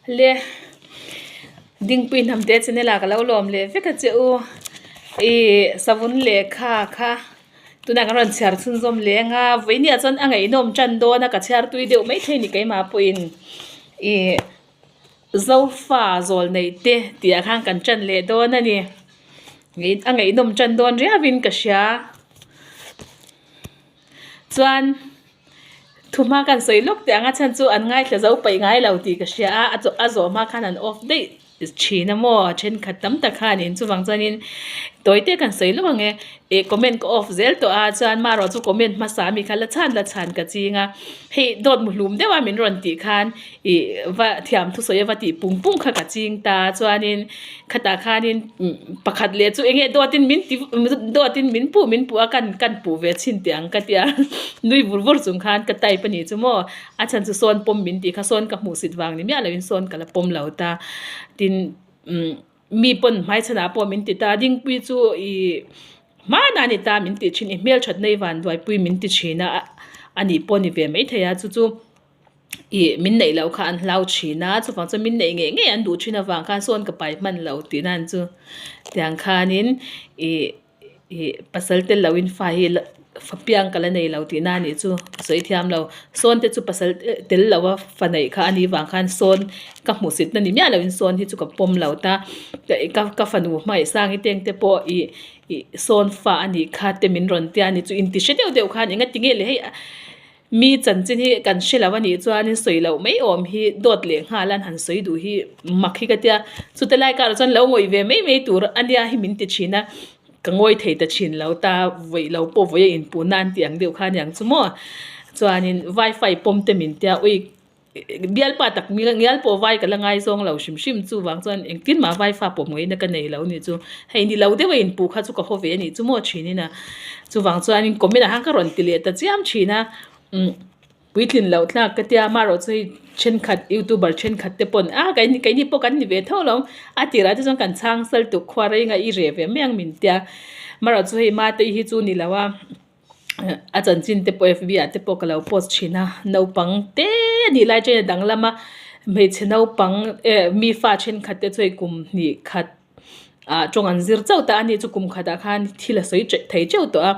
Le Dingpui Hnamte channel ah ka lo lawm leh vek a che u ih savun lehkha kha tunah kan rawn chhiar chhunzawm leh ang a vawinia chuan a ngaihnawm tan dawn a ka chhiar tui deuh maithei a ni keimah pawhin ih Zofa zawl neih te tih ah khan kan tan leh dawn a ni a ngaihnawm tan dawn riau in ka hria chuan. Thuhma kan sawi lawk teh ang a chhan chu an ngaithla zo paih ngai lo tih ka hria a, a a zawh hma khan an off daih thin a maw thenkhat tam tak khanin chuvang chuanin tawi te kan sawi lawk ang e ih comment ka off zel tawh a chuan marawh chu comment hmasa ami kha la chhan la chhan ka ching a hei dawt muhlum deuh a min rawn tih khan ih va thiam thusawi a va tih pung pung kha ka ching ta chuanin khatah khanin pakhat leh chu eng nge dawtin min ti dawtin min puh min puh a kan kan puh ve chhin teh ang ka tia nui vur vur chung khan ka type a nih chu maw a chhan chu sawn pawm min tih kha sawn ka hmuh sit vang ni miah loin sawn ka la pawm lo ta tin umm mi pawn hmaichhanah pawh min ti ta dingpui chu ih hmanah a ni ta min tih thin i hmelthat na i vanduaipui min ti thin a a nih pawh a ni ve maithei a chu chu. Ih min neih loh kha an hlau thin a chuvang chuan min neih ngei ngei an duh thin avang khan sawn ka pai hman lo tih nan chu tiang khanin ih ih pasal tel loin fa hi fa piang ka la nei lo tih na nih chu ka sawi thiam lo sawn te chu pasal tel lo a fa neih kha a nih vang khan sawn ka hmuhsit na ni miah loin sawn hi chu ka pawm lo ta ka fanu hmangaihsang hi teng te pawh ih ih sawn fa a nih kha te min rawn tia a ni chu inti hre deuh deuh khan engati nge le hei. Mi chanchin hi kan hre lo a nih chuanin sawi loh mai awm hi dawt leh nghal an han sawi duh hi mak hi ka tia. Chute lai karah chuan lo ngawih ve mai mai tur a nia hi min ti thin a, ka ngawi thei ta thin lo ta, vawi lo pawh vawi a inpuhna an tih ang deuh kha aniang chu maw. Chuanin wifi pawm te min tia ui bialpa tak ngial pawh vai ka la ngai zawng lo hrim hrim chuvang chuan engtin mah vaifa pawm ngaihna ka nei lo nih chu. Hei ni lo deuh a inpuh kha chu ka haw ve a nih chu maw thinin a. Chuvang chuanin comment ah khan ka rawn ti leh ta chiam thin a, umm puitlin loh tlak ka tia amaherawh chu hei thenkhat youtuber thenkhat te pawn a keini keini pawh kan ni ve tho lo a tirah te chuan kan chhang sal tuk khua rei nga i reh ve mai ang min tia amaherawh chu hei mate hi chu ni lo a a chanchin te pawh fb ah te pawh ka lo post thin a naupang te a nih lai chuan a danglam a hmeichhe naupang eh mi fa thenkhat te chu hei kum hnih khat. ah tawng an zir chauh ta a ni chu kum khatah khan thil a sawi thei teuh tawh a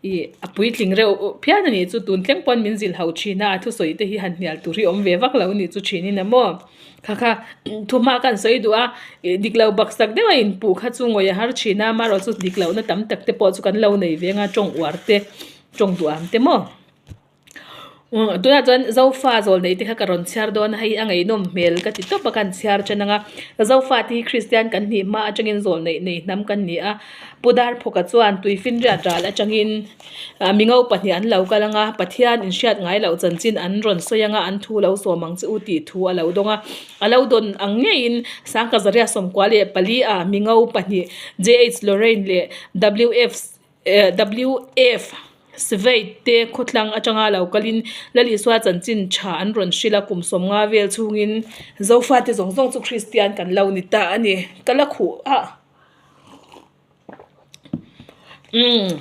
ih a puitling reuh phian a nih chu tun thleng pawn min zilh ho thin a a thusawi te hi han hnial tur hi awm ve vak lo a nih chu thin in a maw kha kha thuhma khan sawi duh a ih dik lo baksak deuh a inpuh kha chu ngawih a har thin a amaherawh chu dik lohna tam tak te pawh chu kan lo nei ve ang a tawng uar te tawng duh ang te maw. Tunah chuan Zofa zawl neih te kha ka rawn chhiar dawn a, hei a ngaihnawm hmel ka ti tawp a ka han chhiar ṭan ang a. Zofa te hi Kristian kan nih hma aṭangin zawl neih nei hnam kan ni a. Pu Darphawka chuan Tuifinriat ral aṭangin mingo pahnih an lo kal ang a, Pathian inhriat ngai loh chanchin an rawn sawi ang a, an thu lo sawm ang che u tih thu a lo dawng a. A lo dawn ang ngeiin Sangkazaria 94 ah mingo pahnih JH Lorraine leh WF WF Sveit te khawtlang atanga lo kalin Lal Isua chanchin tha an rawn hrilh a, kum 50 vel chhungin Zofate zawng zawng chu Kristian kan lo ni ta a ni. Ka la khuh a. Umm.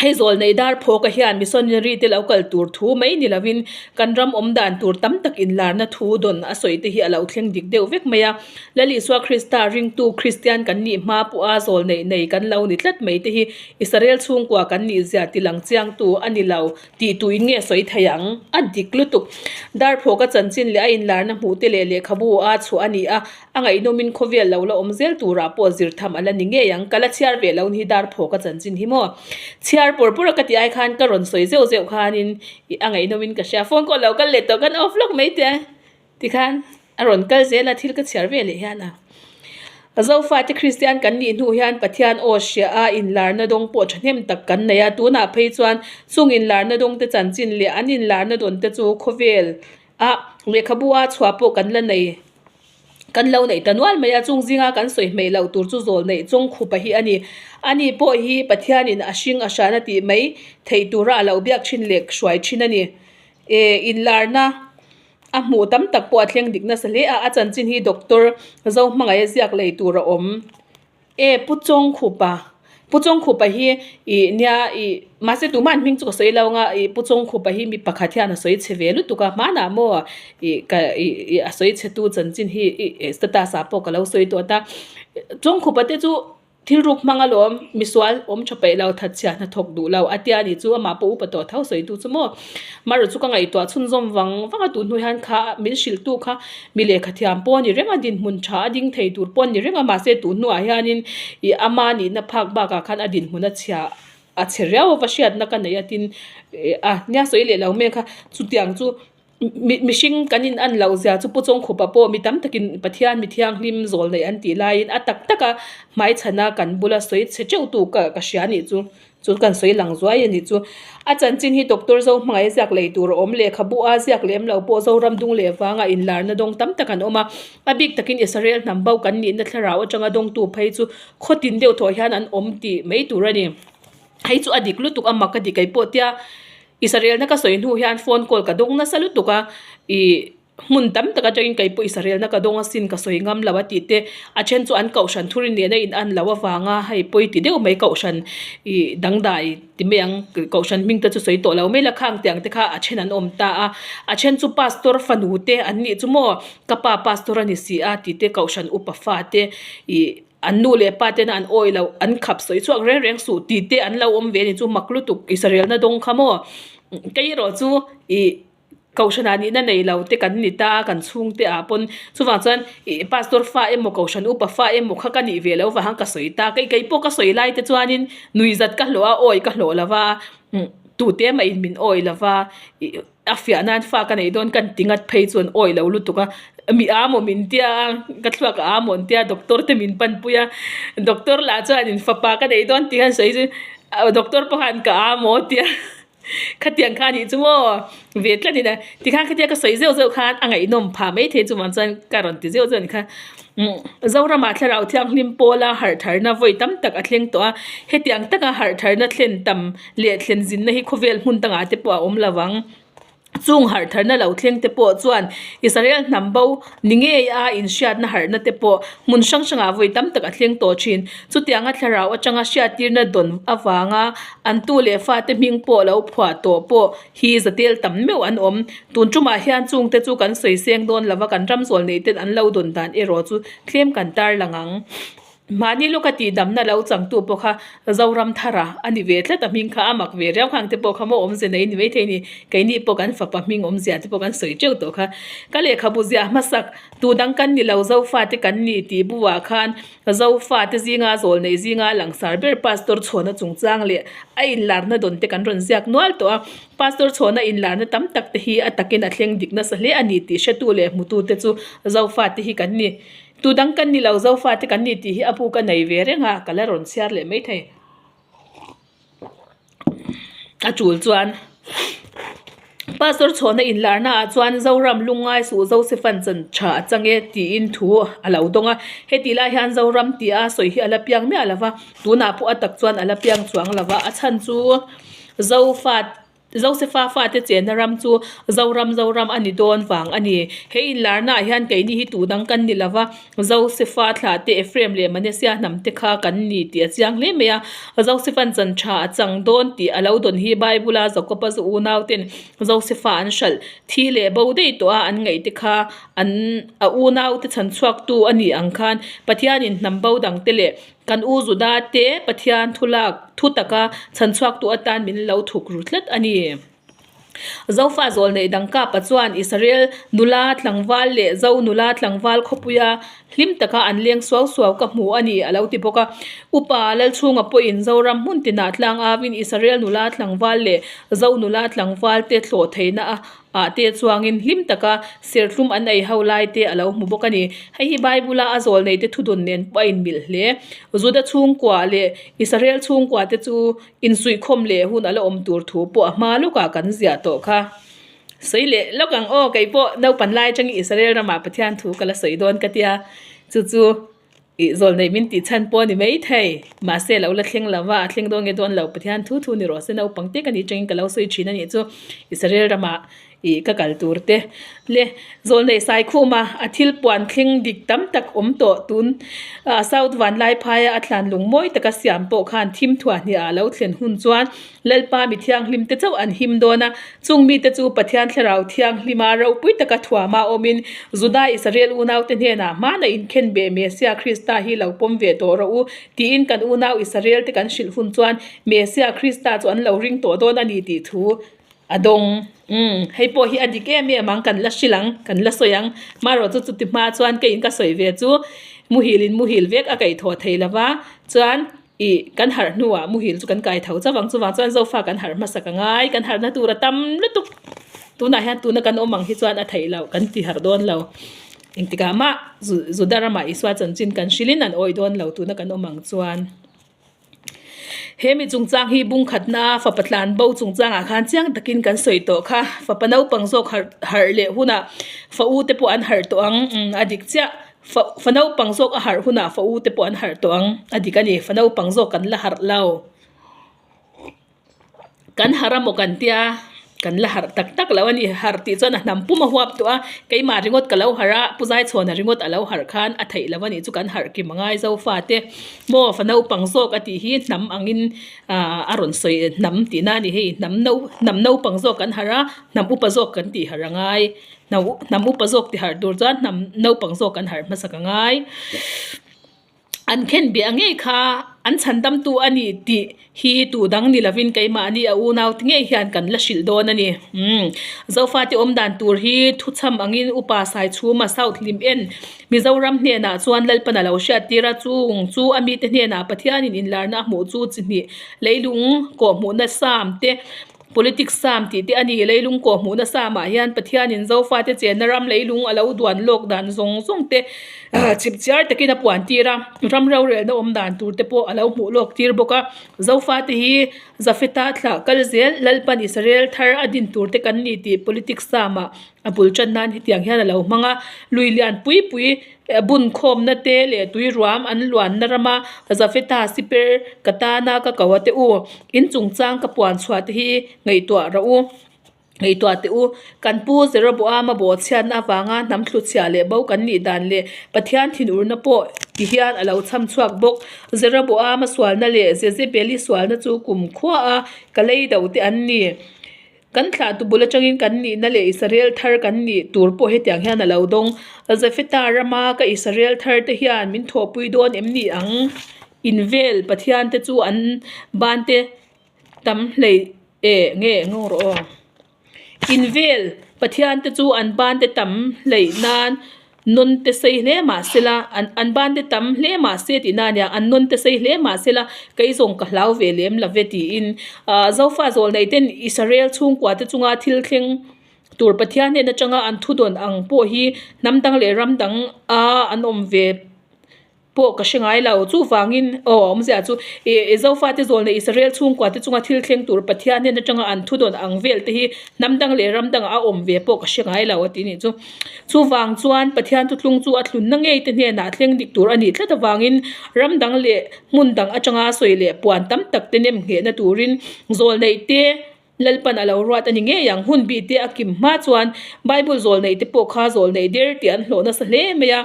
Hei zawl nei dar phawka hian missionary te lo kal tur thu mai ni lovin kan ram awm dan tur tam tak inlarna thu dawn a sawi te hi a lo thleng dik deuh vek mai a. Lal Isua Krista ringtu Kristian kan nih hma pawha zawl neih nei kan lo ni tlat mai te hi Israel chhungkua kan nih zia ti lang chiangtu a ni lo tih tuin nge sawi thei ang? A dik lutuk. Darphawka chanchin leh a inlarna hmuh te leh lehkhabu a chhuah a ni a, a ngaihnawmin khawvel lo la awm zel turah pawh zir tham a la ni ngei ang. Ka la chhiar ve lo ni Darphawka chanchin hi maw? Chhiar pawr pawr a ka tih ai khan ka rawn sawi zeuh zeuh khanin a ngaihnawmin ka hria. Phone call lo kal leh tawh khan off lawk mai teh. Tikhan a rawn kal zel a, thil ka chhiar ve leh hian a. Zofate Kristian kan nih hnu hian Pathian aw hria a inlarna dawng pawh thahnem tak kan nei a, tunah phei chuan chung inlarna dawngte chanchin leh an inlarna dawnte chu khawvel a lehkhabu a chhuah pawh kan la nei kan lo neih ta nual mai a, chung zinga kan sawi hmeih loh tur chu zawl neih chawng khupa hi a ni. Ani pawh hi Pathianin a hring a hran a tih mai theih tura a lo biak thin leh hruai thin a ni. E inlarna. A hmuh tam tak pawh a thleng dik nasa hle a, a chanchin hi Doctor Zohmangaih a ziak lei tur a awm. E Pu Chawngkhupa. Pu Chawngkhupa hi ih nia ih mahse tumah an hming chu ka sawi lo anga ih Pu Chawngkhupa hi mi pakhat hian a sawi chhe ve lutuk a hmanah maw ih ka ih ih a sawi chhe tu chanchin hi ih status ah pawh ka lo sawi tawh ta Chawngkhupa te chu thil ruk hmang alawm misual awm tha peih lo thatchhia hnathawk duh lo a tia nih chu amah pawh upa tawh tho sawi tu chu maw marawh chu ka ngaihtuah chhunzawm vang vang a tun hnu hian kha min hrilh tu kha mi lehkha thiam pawh a ni reng a dinhmun tha a ding thei tur pawh a ni reng a mahse tun hnuah hianin ih ama nihna phak bakah khan a dinhmun a chhia a chhe riau a va hriatna ka nei a tin ih a nia sawi leh lo mek a chutiang chu mi mihring kan in an loh zia chu Pu Chawngkhupa pawh mi tam takin Pathian mi thianghlim zawl neih an tih laiin a tak taka hmaichhana kan bula sawi chhe teuh tu ka ka hria anih chu. Chu kan sawi lang zuai a nih chu. A chanchin hi Doctor Zohmangaih ziak lei tur a awm lehkhabu a ziak lem lo pawh Zoram dung leh vanga inlarna dawng tam tak an awm a. A bik takin Israel hnam bo kan nihna thlarau atanga dawngtu phei chu khawtin deuh thawh hian an awm tih mai tur a ni. Hei chu a dik lutuk a mak a ti kei pawh tia Israel na ka sawi hnu hian phone call ka dawng nasa lutuk a ih Hmun tam tak atangin kei pawh Israel na ka dawng asin ka sawi ngam lo a tih te, a then chu an kohhran thurin nena in an lo avanga hei pawi ti deuh mai kohhran ih dangdai ti mai ang kohhran hming te chu sawi tawh lo mai la khang tiang te kha a then an awm ta a, a then chu pastor fanu te an nih chu maw ka pa pastor a ni si a tih te kohhran upa fa te ih an nu leh pa tena an awih loh an khap sawi chhuak reng reng suh tih te an lo awm ve a ni chu mak lutuk Israel na dawng kha maw kei erawh chu ih. Kohhranah nihna nei lo te kan ni ta a, kan chhungte ah pawn chuvang chuan ih pastor fa emaw kohhran upa fa emaw kha ka nih ve lo vang ka sawi ta kei kei pawh ka sawi lai te chuanin nui zat ka hlawh a awi ka hlawh lo va tute mah in min awi lo va ih a fiah nan fa ka neih dawn kan ti ngat phei chuan awi lo lutuk a mi a maw min tia a ka thluak a maw an tia doctor te min panpui a doctor lah chuanin fapa ka neih dawn tih han sawi chu doctor pawh khan ka a maw tia. Khatiang kha anih chu maw? Ve tlat in a tikhan khatia ka sawi zeuh zeuh khan a ngaihnawm phah mai thei chuvang chuan ka rawn ti zeuh zeuh a ni kha. Umm Zoramah thlarau thianghlim pawla harh tharna vawi tam tak a thleng tawh a, hetiang taka harh tharna thlen tam leh thlen zinna hi khawvel hmun dangah te pawh a awm lo vang. Chung harh tharna lo thleng te pawh chuan Israel hnam bo ni ngei a inhriatna harhna te pawh hmun hrang hrangah vawi tam tak a thleng tawh thin. Chutianga thlarau atanga hriattirna dawn avanga an tu leh fate hming pawh lo phuah tawh pawh hi zatel tam meuh an awm. Tun tumah hian chungte chu kan sawi seng dawn lova kan ram zawl nei ten an lo dawn dan erawh chu tlem kan tarlang ang. Mahni lawka tihdamna lo changtu pawh kha Zoramthara a ni ve tlat a, hming kha a mak ve riau khang te pawh kha maw awmze nei ni maithei ni, keini pawh kan fapa hming awmzia te pawh kan sawi teuh tawh kha. Ka lehkhabu ziah hmasak, tu dang kan ni lo Zofate kan ni tih buah khan Zofate zinga zawl neih zinga langsar ber Pastor Chhawna chungchang leh a inlarna dawn te kan rawn ziak nual tawh a, Pastor Chhawna inlarna tam tak te hi a takin a thleng dik nasa hle a ni tih hretu leh hmutu te chu Zofate hi kan ni. Tu dang kan ni lo, Zofate kan ni tih hi a bu ka nei ve reng a, ka la rawn chhiar leh mai thei. A tul chuan Pastor Chhawna inlarna ah chuan Zoram lungngai suh Josephan chan tha a chang e tiin thu a lo dawng a. Hetih lai hian Zoram tih a sawi hi a la piang miah lo va, tunah pawh a tak chuan a la piang chuang lo va, a chhan chu Zofate Josefa fate chenna ram chu Zoram Zoram a ni dawn vang a ni. He inlarnaah hian keini hi tu dang kan ni lo va, Josefa thlah te Ephraim leh Manasseh hnam te kha kan ni tih a chiang hle mai a. Josepha'n chan tha a chang dawn tih a lo dawn hi Bible-a Jakob-a zu unauten Josefa an hralh thi leh bo daih tawh a an ngaih te kha an a unaute chhanchhuaktu a nih ang khan Pathianin hnam bo dangte leh Kan u Juda te Pathian thu lak thu taka chhanchhuaktu atan min lo thuk ru tlat a ni. Zofa zawl neih dang kapa chuan Israel nula tlangval leh Zo nula tlangval khawpuia hlim taka an leng suau suau ka hmu a ni a lo ti bawk a. Upa Lalchhunga pawhin Zoram hmun tinah tlang avin Israel nula tlangval leh Zo nula tlangval te thlawh theihna a ah te chuangin hlim taka serthlum an ei ho lai te a lo hmu bawk a ni. Hei hi Bible a a zawl nei te thudun nen pawh a inmilh hle. Juda chhungkua leh Israel chhungkua te chu insuihkhawm leh hun a la awm tur thu pawh a hma lawkah kan ziah tawh kha. Sawi leh lawk ang aw, kei pawh naupan lai atangin Israel ramah Pathian thu ka la sawi dawn ka tia, chu chu. Ih zawl neih min tih chhan pawh a ni maithei. Mahse lo la thleng lo va, a thleng dawn nge dawn lo Pathian thu thu ni rawh se naupang te ka nih tangin ka lo sawi thin a nih chu Israel ramah. Ih ka kal tur te le zawlneih Saikhuma a thil puan thleng dik tam tak awm tawh tun ah South Vanlaiphai a thlan lung mawi taka siam pawh khan thim thuah hniah a lo thlen hun chuan Lalpa mi thianghlim te chauh an him dawn a, chung mite chu Pathian thlarau thianghlima ropui taka thuama awmin Juda Israel unaute hnenah hmana inkhen beh Mesia Krista hi lo pawm ve tawh rawh u tiin kan unau Israel te kan hrilh hun chuan Mesia Krista chu an lo ring tawh dawn a ni tih thu A dawng. Umm, hei pawh hi a dik em em ang, kan la hrilh ang, kan la sawi ang. Hmarawh chu chuti hma chuan keiin ka sawi ve chu muhilin muhil vek a kaihthawh thei lo va, chuan ih kan harh hnuah muhil chu kan kai tho chauh ang. Chuvang chuan Zofa kan harh hmasa ka ngai, kan harhna tur a tam lutuk. Tunah hian tuna kan awm ang hi chuan a theih loh, kan ti harh dawn lo. Engtikah mah Juda ramah Isua chanchin kan hrilhin an awih dawn lo tuna kan awm ang chuan. He mi chungchang hi bung khatna fapa tlan bo chungchangah khan chiang takin kan sawi tawh kha. Fapa naupang zawk harh harh leh hunah fa u te pawh an harh tawh ang umm a dik chiah. Fa fa naupang zawk a harh hunah fa u te pawh an harh tawh ang a dik a ni. Fa naupang zawk kan la harh lo. Kan harh a maw kan tia, kan la harh tak tak lo a ni. Harh tih chuan a hnam pum a huap tawh a, keimah ringawt ka lo harh a, Pu Zaichhawna ringawt a lo harh khan a theih lo a nih chu kan harh kim a ngai zo fate. Maw fa naupang zawk a tih hi hnam angin aah a rawn sawi hnam tihna a ni hei hnam no hnam naupang zawk kan harh a, hnam upa zawk kan tih harh a ngai. Hnam upa zawk tih harh tur chuan hnam naupang zawk kan harh hmasak a ngai. An khen biah ngei kha an chhandamtu a ni tih hi tu dang ni lovin keimahni a unaute ngei hian kan la hrilh dawn a ni. Umm. Zofate awm dan tur hi thuchham angin Upa Saichhuma South Hlim en Mizoram hnenah chuan Lalpan a lo hriat tir a, chung chu a mite hnenah Pathianin inlarna a hmuh chu chi hnih leilung kawhhmuhna sam te Politics sam tih te a ni. Leilung kawh hmuhna samah hian Pathianin Zofate chenna ram leilung a lo duan lawk dan zawng zawng te chipchiar takin a puan tir a, ram rorelna awm dan tur te pawh a lo hmuh lawk tir bawk a. Zofate hi Jafeta thlah kal zel Lalpan Israel thar a din tur te kan ni tih politics samah a bul tan nan hetiang hian a lo hmang a. Lui lian pui pui bun khawmna te leh tui ruam an luanna rama Jafeta siper ka tana ka ko a te u, in chungchang ka puan chhuah te hi ngaihtuah rawh u, ngaihtuah teh u. Kan pu Jeroboama bawhchhiatna avanga hnam thluchhiah leh bo kan nih dan leh Pathian thinurna pawh ti hian a lo chham chhuak bawk. Jeroboama sualna leh Jezebeli sualna chu kum khuaa ka lei do te an ni. Kan thlahtu bul atangin kan nihna leh Israel thar kan nih tur pawh hetiang hian a lo dawng. Jafeta rama ka Israel thar te hian min thawhpui dawn em ni ang? In vel Pathian te chu an ban te tam hlei eh nge ngawng rawh aw. In vel Pathian te chu an ban te tam hleih nan Nawn te sei hle mah sela, an an ban te tam hle mah se tih na ania, an nawn te sei hle mah sela, kei zawng ka hlau ve lem lo ve tiin ah Zofa zawl nei ten Israel chhungkua te chunga thil thleng tur Pathian hnen atanga an thudawn ang pawh hi hnam dang leh ram dang a an awm ve pawh ka hre ngai lo. Chuvangin aw a awmzia chu ih Zofate zawl nei Israel chhungkua te chunga thil thleng tur Pathian hnen atanga an thudawn ang vel te hi hnam dang leh ram dangah a awm ve pawh ka hre ngai lo a ti nih chu. Chuvang chuan Pathian thuthlung chu a thlunna ngei te hnenah thleng dik tur a nih tlat avangin ram dang leh hmun dang atanga sawi leh puan tam tak te nem nghehna turin zawl neih te Lalpan a lo ruat a ni ngei ang. Hun bih te a kim hma chuan Bible zawl neih te pawh kha zawl neih der tih an hlawh nasa hle mai a.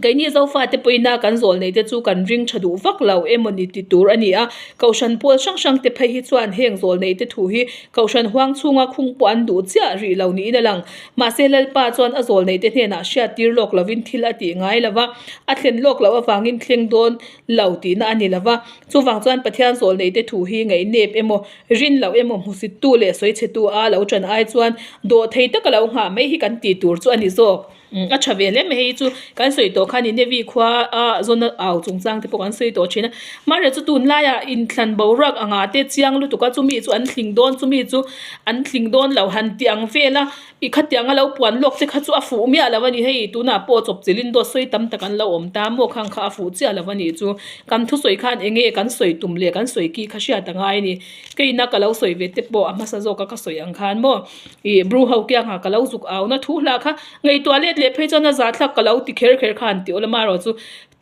Keini Zofate pawhin a kan zawl neih te chu kan ring tha duh vak lo emaw ni ti tur a ni a. Kohhran pawl hrang hrang te phei hi chuan heng zawl neih te thu hi Kohhran huang chhunga khung pawh an duh chiah rih lo niin a lang. Mahse Lalpa chuan a zawl neih te hnenah hriat tir lawk lovin thil a tih ngai lo va, a thlen lawk loh avangin thleng dawn lo tihna a ni lo va. Chuvang chuan Pathian zawl neih te thu hi ngaihnep emaw, rin loh emaw hmusittu leh sawichhetu a lo tan ai chuan dawhthei taka lo nghah mai hi kan tih tur chu a ni zawk. A tha ve hle mai hei chu kan sawi tawh khan Ninevi khua a zawn a au chungchang te pawh kan sawi tawh thin a mahre chu tunlaiah inthlan boruak anga te chiang lutuk a chumi chu an tling dawn chumi chu an tling dawn lo han tih ang vel a i khatiang a lo puan lawk te kha chu a fuh miah lo a ni hei tunah pawh chawp chilhin dawt sawi tam tak an lo awm ta maw khang kha a fuh chiah lo a nih chu kan thusawi khan eng nge kan sawi tum leh kan sawi ki kha hriat a ngai a ni keina ka lo sawi ve te pawh a hmasa zawk a ka sawi ang khan maw. Ih bru ho kiangah ka lo zuk au na thu hlah kha ngaihtuah let let leh phei chuan a zahthlak ka lo ti kher kher kha an ti awlh a amaherawhchu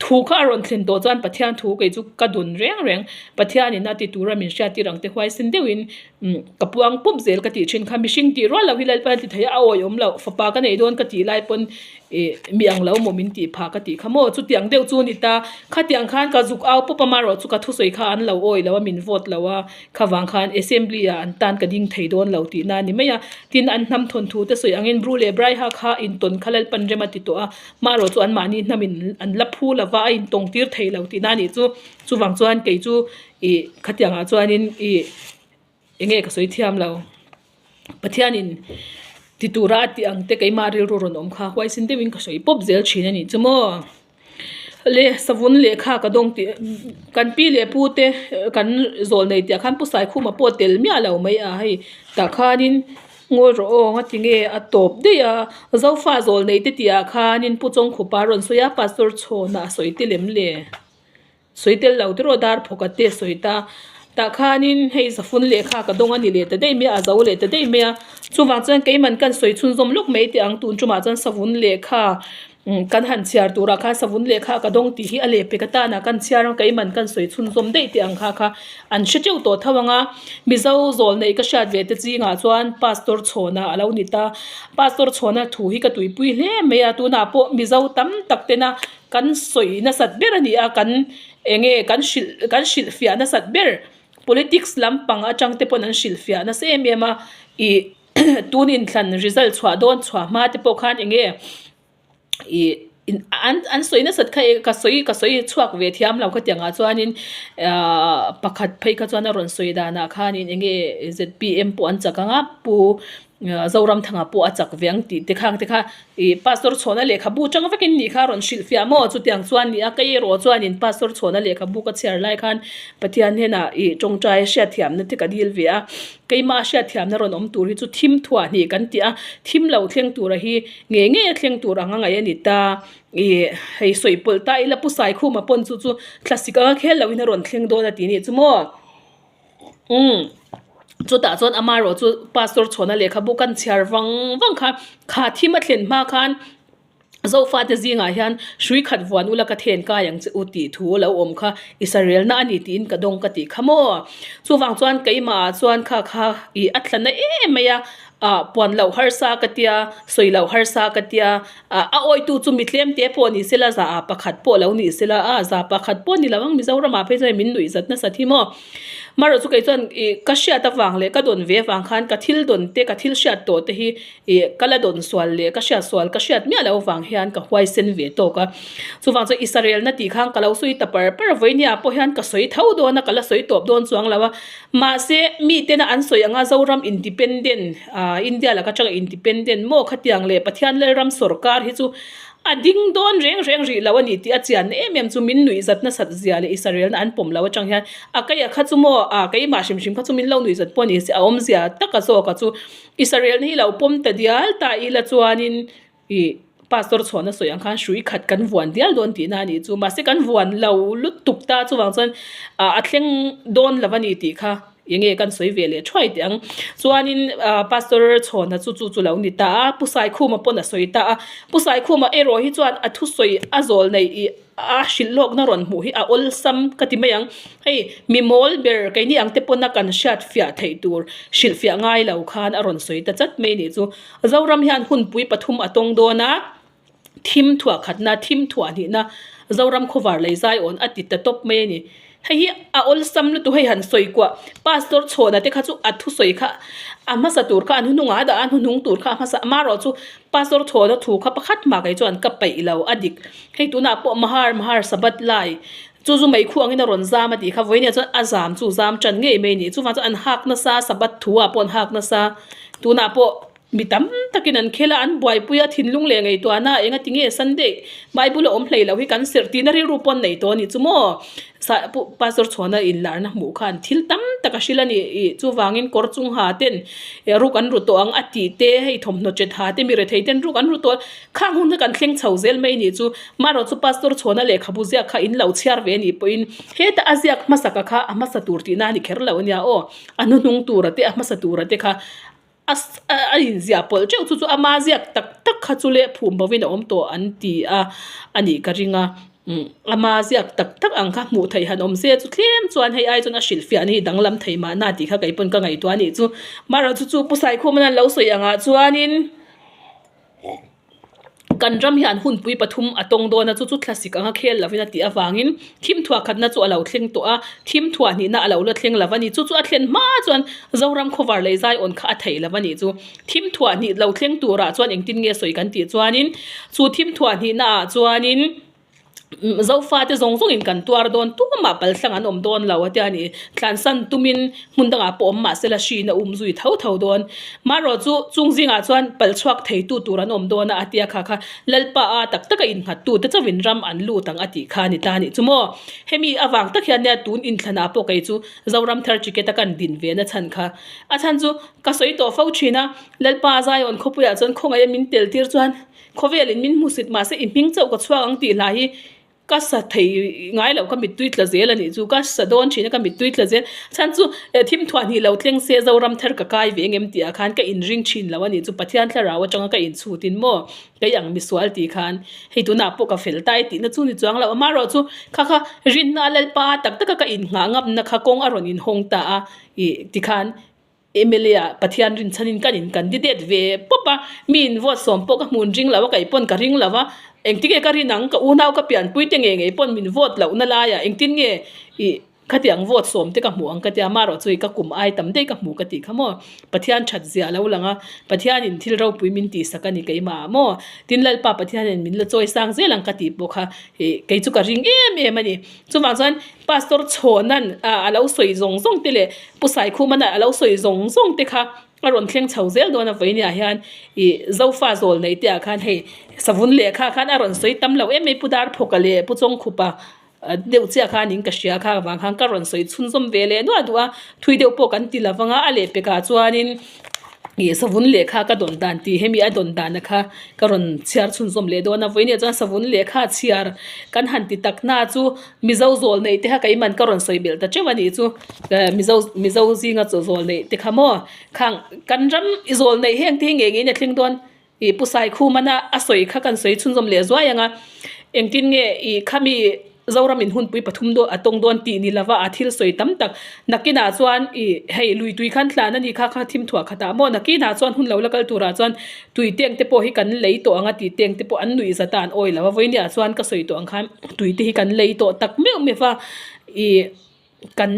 thu kha a rawn thlen tawh chuan Pathian thu kei chu ka dun reng reng Pathianin a ti tura min hriattir ang te huaisen deuhin umm ka puang pup zel ka tih thin kha mihring tih rual loh hi Lalpa ti thei a a awihawm loh fapa ka neih dawn ka tih lai pawn ih mi ang lo maw min tih phah ka tih kha maw chutiang deuh chu a ni ta khatiang khan ka zuk au pawp a amaherawhchu ka thusawi kha an lo awih lo a min vote lo a. Kha vang khan Assembly ah an tan ka ding thei dawn lo tihna a ni mai a, tin an hnam thawnthu te sawi angin Bru leh Braiha kha intawn kha Lalpan rem a ti tawh a, hmarawh chu anmahni hnamin an la phu lova a intawng tir thei lo tihna a nih chu. Chuvang chuan kei chu ih khatiangah chuanin ih eng nge ka sawi thiam lo. Pathianin ti tura a tih ang te keimah rilru rawn awm kha huaisin deuhin ka sawi pawp zel thin a nih chu maw. Le savun lehkha ka dawng tih kan pi leh pu te kan zawl nei tih ah khan pu Saikhuma pawh a tel miah lo mai a hei tah khanin ngawi rawh aw nga tinge a tawp daih a Zofa zawl nei te tih ah khanin Pu Chawngkhupa a rawn sawi a Pastor Chhawna a sawi te lem le. Sawi tel lo tiraw dar phawk te sawi ta. Tah khanin hei zafun lehkha ka dawng a ni leh ta daih mai a, a zo leh ta daih mai a. Chuvang chuan keiman kan sawi chhunzawm lawk mai teh ang tun tumah chuan savun lehkha kan han chhiar turah khan savun lehkha ka dawng tih hi a lehpek atana kan chhiar ang keiman kan sawi chhunzawm daih teh ang kha kha an hre teuh tawh tho ang a. Mizo zawl neih ka hriat ve te chingah chuan Pastor Chhawna a lo ni ta. Pastor Chhawna thu hi ka tuipui hle mai a, tunah pawh Mizo tam tak tena Kan sawi nasat ber a ni a, kan eng nge kan hrilh kan hrilhfiah nasat ber politics lampang atang te pawn an hrilhfiah nasa em em a, ih tun inthlan result chhuah dawn chhuah hma te pawh khan eng nge ih an an sawi nasat kha ka sawi ka sawi chhuak ve thiam lo khatiang ah chuanin ahh pakhat phei kha chuan a rawn sawi danah khanin eng nge Z P M pawh an chak ang a pu. Zoramthanga pawh a chak ve ang tih te khang te kha ih pastor chhawna lehkhabu chang vekin nih kha a rawn hrilh fiah maw chutiang chuan nia kei erawh chuanin pastor chhawna lehkhabu ka chhiar lai khan Pathian hnenah ih tawngtai hriatthiamna te ka dil ve a keimah hriatthiamna rawn awm tur hi chu thim thuah hnih kan ti a thim lo thleng tura hi ngei ngei a thleng tur ang a ngaih a ni ta ih hei sawi pawlh ta ila pu Saikhuma pawn chu chu thlasik anga khel loin a rawn thleng dawn a ti nih chu maw. Umm chutah chuan amaherawh chu pastor chhawna lehkhabu kan chhiar vang vang kha kha thim a thlen hma khan Zofate zingah hian hrui khat vuan ula ka then kai ang che u tih thu a lo awm kha Israel na a ni tiin ka dawng ka tih kha maw chuvang chuan keimah ah chuan kha kha ih a thla na em mai a ah puan loh harsa ka tia sawi loh harsa ka tia ah a awitu chu mi tlem te pawh ni sela za ah pakhat pawh lo ni sela a za pakhat pawh ni lo ang Mizoramah phei chuan min nuih zat nasat hi maw. Marawh chu kei chuan ih ka hriat avang leh ka dawn ve avang khan ka thil dawn te ka thil hriat tawh te hi ih ka la dawn sual leh ka hriat sual ka hriat miah loh avang hian ka huaisen ve tawk a. Chuvang chuan Israel na tih khan ka lo sawi ta par par a vawinia pawh hian ka sawi tho dawn a ka la sawi tawp dawn chuang lo a. Mahse mi tena an sawi anga Zoram independent ah India laka atanga independent maw khatiang leh Pathian Lalram sawrkar hi chu A ding dawn reng reng rih lo a ni tih a chian em em chu min nuih zat nasat zia leh Israel na an pawm lo atang hian a keia kha chu maw a keimah hrim hrim kha chu min lo nuih zat pawh a ni se a awmzia taka zawk a chu Israel na hi lo pawm ta dial ta ila chuanin ih pastor chhuahna sawi ang khan hrui khat kan vuan dial dawn tihna a nih chu mahse kan vuan lo lutuk ta chuvang chuan ah a thleng dawn lo a ni tih kha. Eng nge kan sawi ve leh thuai teh ang. Chuanin Pastor Chhawna chu chu chu lo ni ta a, Pu Saikhuma pawn a sawi ta a. Pu Saikhuma erawh hi chuan a thusawi a zawl nei ih a hrilh lawkna rawn hmuh hi a awlsam ka ti mai ang. Hei mi mawl ber keini ang te pawna kan hriat fiah theih tur hrilh fiah ngai lo khan a rawn sawi ta chat mai nih chu. Zoram hian hunpui pathum a tawng dawn a. Thim thuah khatna, thim thuah hnihna, Zoram khawvar lei zai awn a ti ta tawp mai a ni. Hei hi a awlsam lutuk hei han sawi kuah Pastor Chhawna te kha chu a thusawi kha a hmasa tur kha an hnuhnungah a dah a, an hnuhnung tur kha a hmasa amaherawh chu Pastor Chhawna thu kha pakhat mah kei chuan ka peih lo a dik. Hei tunah pawh Mahar Mahar Sabbath lai chu zu meikhu angin a rawn zam a tih kha vawinia chuan a zam chu zam tan ngei mai a ni. Chuvang chuan an hak nasa Sabbath thu ah pawh an hak nasa tunah pawh Mi tam takin an khel a, an buaipui a, thinlung leh ngaihtuahna a enga tinge Sunday Bible a awm hlei loh hi kan serh tihna rilru pawh an nei tawh a nih chu maw? Sa Pu Pastor Chhuana inlarna hmuh khan thil tam tak a hrilh a ni ih chuvangin kawr chung ha ten ruk an ru tawh ang a tih te hei thawmhnaw chet ha te mi rethei ten ruk an ru tawh khang hun kha kan thleng chho zel mai nih chu marawh chu Pastor Chhuana lehkhabu ziak kha in lo chhiar ve a nih pawhin heta a ziak hmasaka kha a hmasa tur tihna a ni kher lo a nia aw a hnuhnung tura te a hmasa tura te kha. A a inziah pawlh teuh chu chu ama ziak tak tak kha chu leh phum bo in a awm tawh an ti a a nih ka ring a umm ama ziak tak tak ang kha hmuh theih han awm se chu thlem chuan hei ai chuan a hrilhfiah na hi danglam thei mahna tih kha kei pawn ka ngaihtuah a nih chu marawh chu chu pu Saikhum an lo sawi angah chuanin. Kan ram hian hunpui pathum a tawng dawn a, chu chu thlasik anga khel lovin a tih avangin thim thuah khatna chu a lo thleng tawh a, thim thuah hnihna a lo la thleng lo a ni. Chu chu a thlen hma chuan Zoram khawvar lei zai awn kha a theih lo a nih chu. Thim thuah hnih lo thleng turah chuan engtin nge sawi kan tih chuanin chu thim thuah hnihnaah chuanin, Zofa te zawng zawngin kan tuar dawn tumah paltlang an awm dawn lo a tia ni. Tlansan tumin hmun dangah pawh awm mahse la hriin a um zui tho tho dawn. Marawh chu chung zingah chuan pal chhuak theitu tur an awm dawn a a tia kha kha Lalpa a tak taka innghattu te chauhin ram an lut ang a tih kha a ni ta a nih chu maw. Hemi avang tak hian nia tun inthlanah pawh kei chu Zoram thar ticket a kan din ve na chhan kha. A chhan chu ka sawi tawh fo thin a, Lalpa Zion khawpuiah chuan khawngaih a min tel tir chuan Khawvelin min hmusit mahse i hming chauh ka chhuak ang tih hla hi ka sa thei ngai loh ka mittui tla zel a nih chu ka sa dawn thin a ka mittui tla zel chhan chu thim thuah hnih lo thleng se Zoram thar ka kai ve engem tih ah khan ka inring thin lo a nih chu Pathian thlarau atanga ka inchhut in maw kei ang misual tih khan hei tunah pawh ka fel tai tihna chu ni chuang loh amaherawh chu kha kha rinna Lalpa tak taka ka innghah ngamna kha kawng a rawn inhawng ta a ih tikhan. MLA ah Pathian rinchhanin kan in candidate ve pawp a, mi in vote sawm pawh ka hmun ring lo a, kei pawn ka ring lo a, engtin nge ka rin ang, ka unau ka pianpui te ngei ngei pawn min vote loh na lai ah engtin nge ih khatiang vote sawm te ka hmuh ang ka tia, amaherawh chu ih ka kum ai tam daih ka hmu ka tih kha maw, Pathian that zia a lo lang a, Pathian in thil ropui min tih sak a ni keimah ah maw, tin Lalpa Pathian in min la chawi sang zel ang ka tih pawh kha ih kei chu ka ring em em a ni, chuvang chuan Pastor Chhawnan a lo sawi zawng zawng te leh Pu Saikhumana a lo sawi zawng zawng te kha a rawn thleng chho zel dawn a vawinia hian ih Zofa zawl nei te ah khan hei savun lehkha khan a rawn sawi tam lo em mai Pu Darphawka leh Pu Chawngkhupa deuh chiah khan in ka hria kha avang khan ka rawn sawi chhunzawm ve leh nuah duh a thui deuh pawh kan ti lo vang a a lehpekah chuanin ih savun lehkha ka dawn dan tih hemi a dawn dan kha ka rawn chhiar chhunzawm leh dawn a vawinia chuan savun lehkha chhiar kan han ti tak na chu. Mizo zawl neih te kha keiman ka rawn sawi belh ta teuh a nih chu Mizo Mizo zinga chaw zawl neih te kha maw khang kan ram i zawl neih heng te hi ngei ngeiin a thleng dawn ih Pu Saikhumana a sawi kha kan sawi chhunzawm leh zuai ang a engtin nge ih khami Zoram in hunpui pathum dawn a tawng dawn tih ni lova a thil sawi tam tak nakinah chuan ih hei lui tui khan tlan a ni kha kha thim thuah khatah maw nakinah chuan hun lo la kal turah chuan Tui teng te pawh hi kan lei tawh ang a tih teng te pawh an nuih zat a an awi lo a vawinia chuan ka sawi tawh ang khan tui te hi kan lei tawh tak meuh meuh va ih kan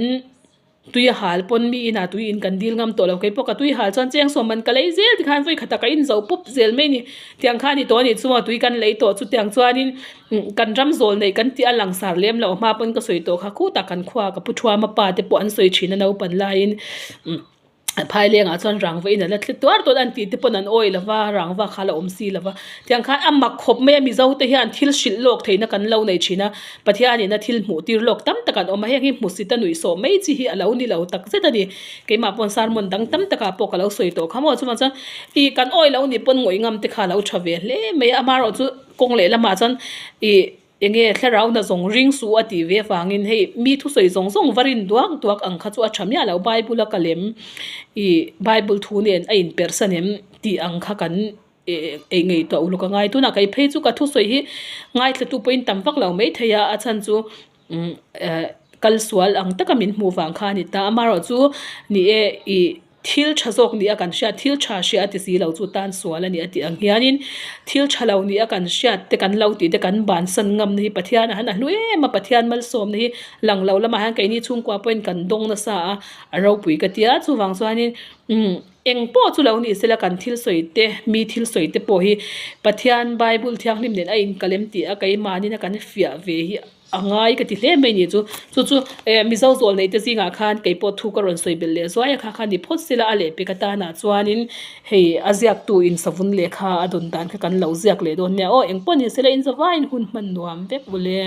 tui a hal pawn mi inah tui in kan dil ngam tawh lo keipawh ka tui hal chuan cheng sawm man ka lei zel tikhan vawi khatah ka in zo pup zel mai a ni tiang khan a ni tawh a nih chu tui kan lei tawh chutiang chuanin kan ram zawl neih kan tih a langsar lem loh hma pawn ka sawi tawh kha khutah kan khua ka pu thuama pa te pawh an sawi thin a naupan laiin. Phailengah chuan rangva in a la thli tuar tuar an tih te pawn an awi lo va, rangva kha a la awm si lo va. Tiang khan a mak khawp mai a Mizo te hian thil hrilh lawk theihna kan lo nei thin a, Pathianin a thil hmuh tir lawk tam tak an awm a, heng hi hmusit a nuih sawh mai chi hi a lo ni lo tak zet a ni. Keimah pawn sermon dang tam takah pawh ka lo sawi tawh kha maw chuvang chuan ih kan awi lo nih pawn ngawih ngam te kha a lo tha ve hle mai a, amaherawhchu chu kawng lehlamah chuan ih Enge thlarau na zawng ring suh a tih ve avangin hei mi thusawi zawng zawng va rin duak duak ang kha chu a tha miah lo Bible a ka lem ih Bible thu nen a inpersan em tih ang kha kan ei ngei tawh uluk a ngai tunah kei phei chu ka thusawi hi ngaithla tu pawhin tam vak lo mai thei a a chhan chu umm eh kal sual ang taka min hmuh vang kha a ni ta amaherawh chu ni e ih. Thil tha zawk nia kan hriat, thil tha hria a ti si lo chu tan sual a ni a tih ang hianin thil tha lo nia kan hriat te kan lo tih te kan bansan ngamna hi Pathian ah hian a hlu em a, Pathian malsawmna hi lang lo lamah hian keini chhungkua pawhin kan dawng nasa a, a ropui ka ti a, chuvang chuanin umm eng pawh chu lo ni sela kan thil sawi te mi thil sawi te pawh hi Pathian Bible thianghlim nen a inkalem tih a keimahnin a kan fiah ve hi A ngai ka ti hle mai ni chu. Chu chu eh Mizo zawl neih te zingah khan kei pawh thu ka rawn sawi belh leh zuai a kha kha ni phawt sela a lehpek atanah chuanin hei a ziaktu in savun lehkha a dawn dan kha kan lo ziak leh dawn nia aw engpawh ni sela in zavaiin hun hman nuam vek ule.